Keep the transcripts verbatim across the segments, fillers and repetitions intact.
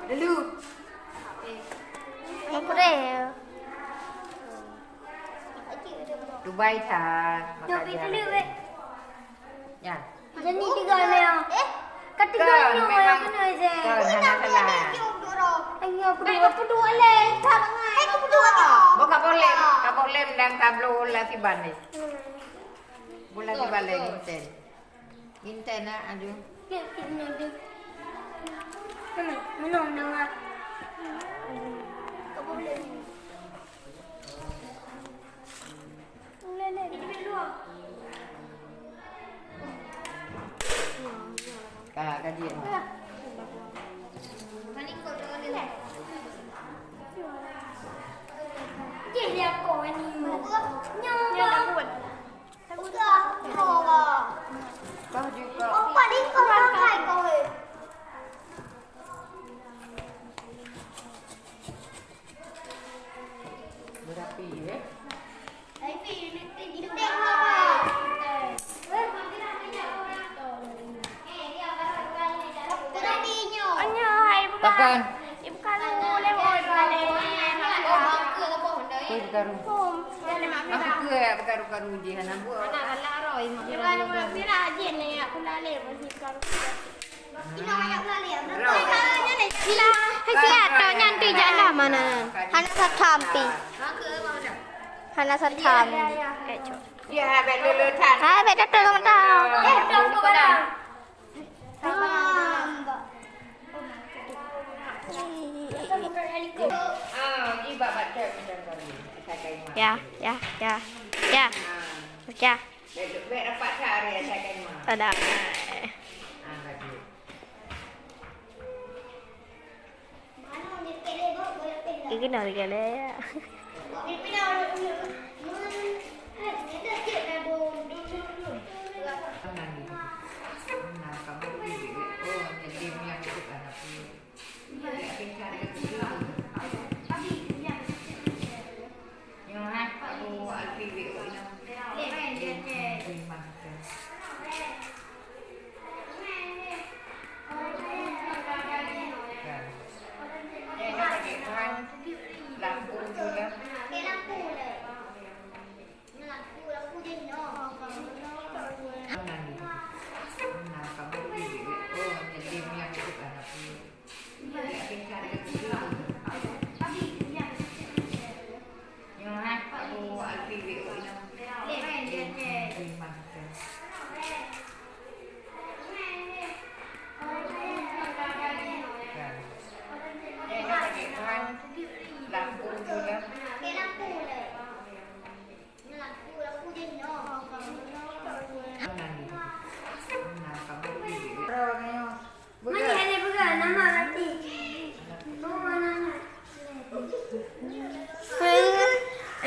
Dulu. Apa dia? Dubai tan. Maka dia lagi. Nyan. Jadi tiga ni, ya. Eh? Ketiga ni, memang ya, kena je. Kan, hana salah. Ayo, aku dua, aku dua leh. Buka boleh, ka boleh dan tablo lah siban ni. Bola siban leh, Inten. Inten, ah, aduh. Minum, minum, ah. Ka, ka jeuet. Kah jeuet, kah. Berapi, eh? Kapan? Ibu karu lewat balik. Ibu karu. Aku ke bekaru-karu je hana buat. Anak galak roh, ibu karu. Ibu karu, aku lalai masih karu. Hai, siat tok nyan tu jak lah mana? Hana satam pi. Hana satam. Eh, cok. Hai, bek dulu tan. Hai, bek dulu tan. Eh, dulu tan. Ah, jiba baca macam tadi. Ya, ya, ya, ya. Ya. Bek, bek rapat cari asai kain mah. Ada. Ah, bagus. Ini kenal kali ya. Nah, kamu ini, oh, jadi yang itu kan aku.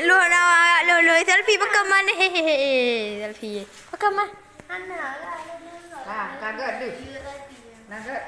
Lu na, lu, lu, selfie pakam mana? Hehehe, selfie. Pakam mah? Ha, kagak deh. Kagak.